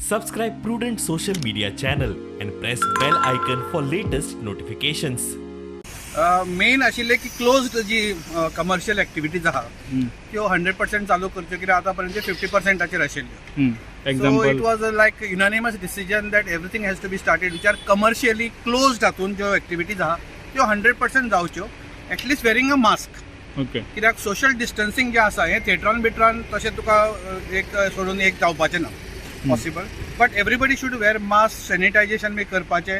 Subscribe Prudent social media channel and press bell icon for latest notifications. Main आशिल्लें की closed जी commercial activities आहा त्यो 100% चालू करच्यो, कित्याक आतां पर्यंत 50%चेर आशिल्ल्यो. So it example was like unanimous decision that everything has to be started which are commercially closed. हातून ज्यो एक्टिविटीज आहा त्यो 100% जावच्यो, at least wearing a mask. कित्याक सोशल डिस्टन्सिंग जें आसा हें थिएटरान बिटरान तशें तुका एक सोडून एक जावपाचें ना possible, but everybody should wear mask, sanitization बी करपाचें.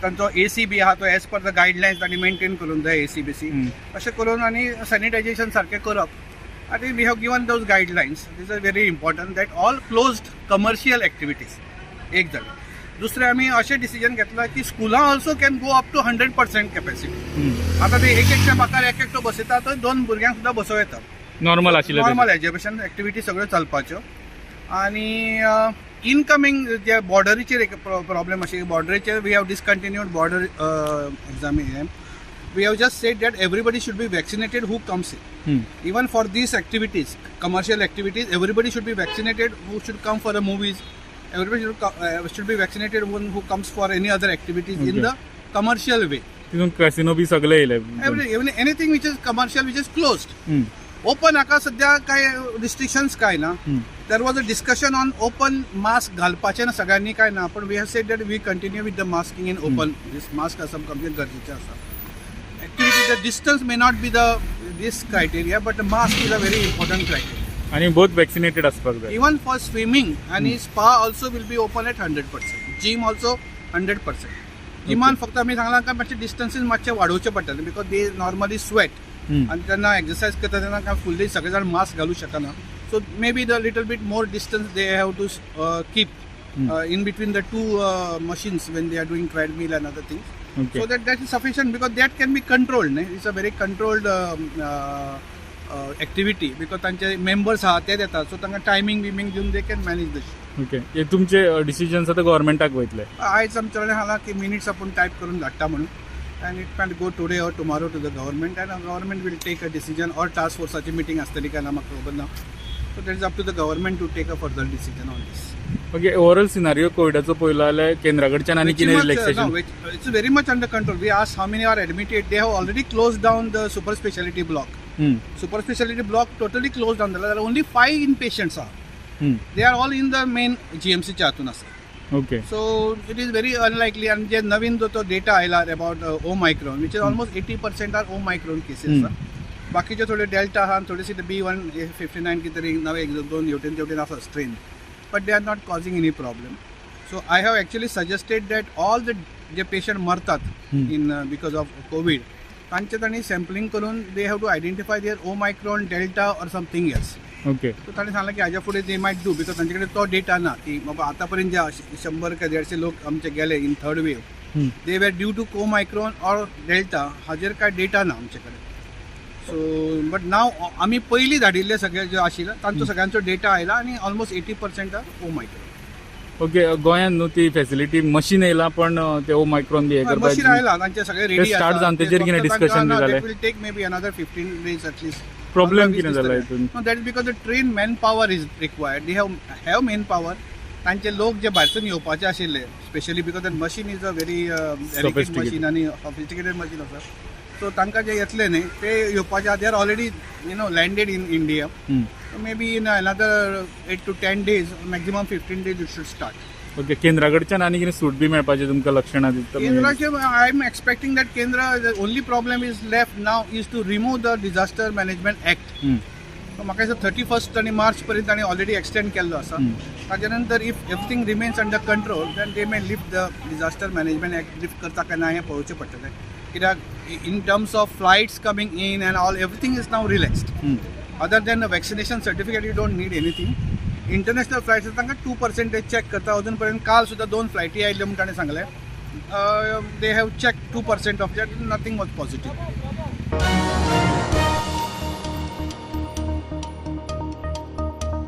तांचो ए सी बी आहा तो एज पर the guidelines तांणी मेंटेन करूंक जाय ए सी बी सी अशें करून आनी सॅनिटायझेशन सारकें करप. आनी we have given those guidelines. This is very important that all closed commercial activities एक जालें. दुसरें, आमी अशें डिसिजन घेतलां की स्कुलां also can go up to 100% capacity. आतां ते एक एकट्या बाकार एक एकटो बसयता, थंय दोन भुरग्यांक सुद्दां बसोवं येता. नॉर्मल आशिल्लें. नॉर्मल एज्युकेशन एक्टिविटी सगळ्यो चलपाच्यो. आनी इनकमींग जे बॉर्डरीचेर एक प्रॉब्लेम आशिल्ली, बॉर्डरीचेर we have discontinued border exam. We have just said that everybody should be vaccinated who comes in. Even for these activities, commercial activities, everybody should be vaccinated who should come for the movies. Everybody should be vaccinated who comes for any other activities in the commercial way. तितून casino बी सगळे येयले. Even anything which is commercial, which is closed. Open हाका सध्या काय restrictions काय ना. There was a discussion on open, mask घालपाचें ना सगळ्यांनी काय ना, पण we have said that we continue with the masking in open. This mask आसप कमचे गरजेचें आसा. Activity, the distance may not be the this criteria, but mask is a very important criteria. आनी बोथ वॅक्सिनेटेड आसपाक जाय. Even for swimming आणि spa also will be open at 100%, gym also 100%. जिमान फक्त आमी सांगलां काय मातशें डिस्टन्सीस मातशें वाडोवचें पडटलें, because they normally sweat आनी तेन्ना एक्सरसायज करता तेन्ना काय फुल्ली सगळे जाण मास्क घालूं शकना. So maybe the little bit more distance they have to keep in between the two machines when they are doing treadmill and other things. So that that is sufficient because that can be controlled न्ही. It's a very controlled activity because तांचे members आहा ते येतात, so तांकां timing बिमींग दिवन they can manage the. Okay, हे तुमचे decisions आतां गव्हर्मेंटाक वयतले? आयज आमच्या कडेन सांगलां की मिनिट्स आपूण टायप करून धाडटा म्हणून, and it can go today or tomorrow to the government and government will take a decision or task फोर्साची meeting आसतली काय ना म्हाका खबर ना. So that is up to the government to take a further decision on this. Okay, overall scenario कोविडाचो पळयलो जाल्यार केंद्रा कडच्यान आनी कितें relaxation? It's very much under control. We ask how many are admitted. They have already close down the super speciality block. Super speciality block totally close down जाला. Only five in patients आहा. They are all in the main जीएमसीच्या हातून आसा. So it is very unlikely. आनी जे नवीन जो तो data आयला about Omicron, which is almost 80% are Omicron cases आसा. बाकीचे थोडे डेल्टा आहा आनी थोडेसे B.1.59 कितें तरी नवे एक दोन हेवटेन तेवटेन आसा strain, but they are not causing any problem. So I have actually suggested that all the J patient मरतात in because of Covid, तांचे तांणी सॅम्पलिंग करून they have to identify their Omicron, Delta or something else. So ताणें सांगलें की हाज्या फुडें they might do, because तांचे कडेन तो डेटा ना की बाबा आतां पर्यंत जे 100 काय 150 लोक आमचे गेले in third wave, they were due to Omicron or Delta, हाजेर काय डेटा ना आमचे कडेन. सो बट नाव आमी पयलीं धाडिल्ले सगळे जे आशिल्ले तांचो सगळ्यांचो डेटा आयला आनी almost 80% are Omicron. Okay, गोंयांत न्हू ती फेसिलिटी मशीन येयला, पण ते ओमायक्रॉन बी हे मशीन करपाक आयला, तांचे सगळे रेडी. Start जावन तेजेर कितें discussion बी जालें? Will take maybe another 15 days at least. Problem कितें जाला हितून? No, that is because the trained manpower is required. They have manpower. तांचे लोक जे भायरसून येवपाचे आशिल्ले, specially because that machine is a very delicate Sophisticated. Machine आनी सॉफिस्टिकेटेड मशीन आसा. सो तांकां जे येतले न्ही ते येवपाचे, they are already landed in India. Maybe in another 8 to 10 days, maximum 15 days, it should start. Okay, केंद्रा कडच्यान आनी कितें सूट बी मेळपाचें तुमकां लक्षणां दिसता म्हणजे? केंद्राचे, I am expecting that केंद्र, the only problem is left now is to remove the disaster management act. So म्हाका दिसता 31st आनी मार्च पर्यंत तांणी ऑलरेडी एक्सटेंड केल्लो आसा. ताच्या नंतर if everything remains under control, then they may lift the disaster management act. Lift करता काय ना हें पळोवचें पडटलें, कित्याक in terms of flights coming in and all, everything is now relaxed. Other than the vaccination certificate, you don't need anything. International flights तांकां 2% check करता. अजून पर्यंत काल सुद्दां दोन फ्लायटी आयिल्ल्यो म्हूण ताणें सांगलें. They have check 2% of that, nothing was positive.